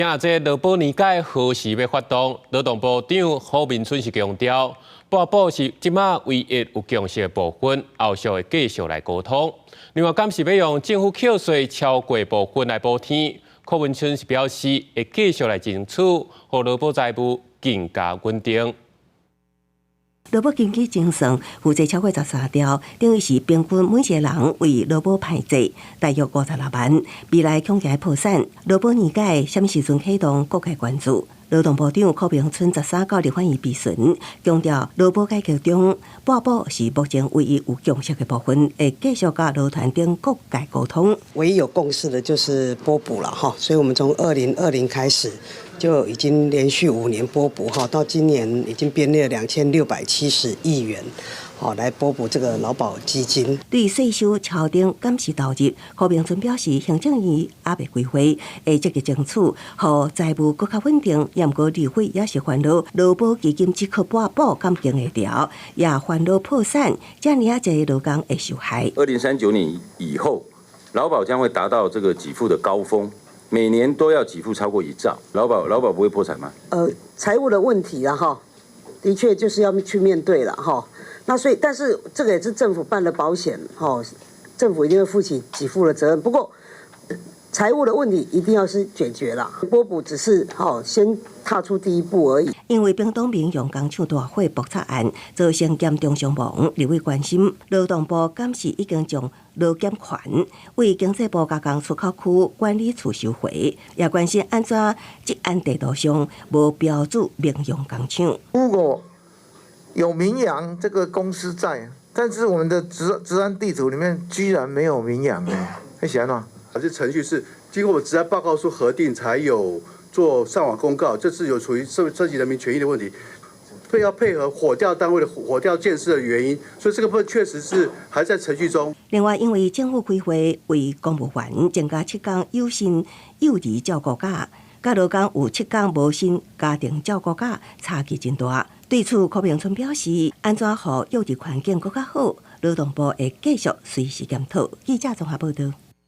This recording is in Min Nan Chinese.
今這勞保年改何時欲發動？勞動部長郝銘春是強調，撥補是這馬唯一有共識的部分，後續會繼續來溝通。另外，敢是欲用政府扣稅超過部分來補天？郝銘春是表示會繼續來爭取，予勞保財務更加穩定。勞保基金精算負債超過13兆，等於是平均每一個人為勞保歹債大約56萬。未來恐驚破產。勞保年改啥物時陣啟動，各界關注。勞動部長郝銘春13到立法院備詢，強調勞保改革中，撥補是目前唯一有共識的部分，會繼續佮勞團等各界溝通。唯一有共識的就是撥補了哈，所以我們從2020開始就已經連續5年撥補哈，到今年已經編列2670億元，好來撥補這個勞保基金。對稅收超定敢是投入，郝銘春表示，行政院猶未規劃，會積極爭取，予財務閣較穩定。毋過立委也是煩惱，勞保基金只靠撥補敢經會牢，也煩惱破產，遮爾仔濟勞工會受害。 2039年以後，勞保將會達到這個給付的高峰，每年都要給付超過1兆，勞保不會破產嗎？財務的問題啊，哈，的確就是要去面對了，哈。那所以，但是這個也是政府辦的保險，哈，政府一定會負起給付的責任。不過，財務的問題一定要是解決了，撥補只是哈先踏出第一步而已。因為屏東明陽工廠大火爆炸案造成嚴重傷亡，立委關心勞動部敢是已經將勞檢權為經濟部加工出口區管理處收回，也關心按怎職安地圖上無標註明陽工廠。如果有明陽這個公司在，但是我們的職安地圖裡面居然沒有明陽哎，會寫嗎？這程序是經過我們職安報告書核定，才有做上網公告，這是有屬於涉及人民權益的問題，會要配合火調單位的火調鑑識的原因，所以這個部分確實是還在程序中。另外，因為政府開會為公務員增加7工有薪幼兒照顧假，佮勞工有7工無薪家庭照顧假，差距真大。對此，郝銘春表示，按怎予幼兒環境閣較好，勞動部會繼續隨時檢討。記者綜合報道。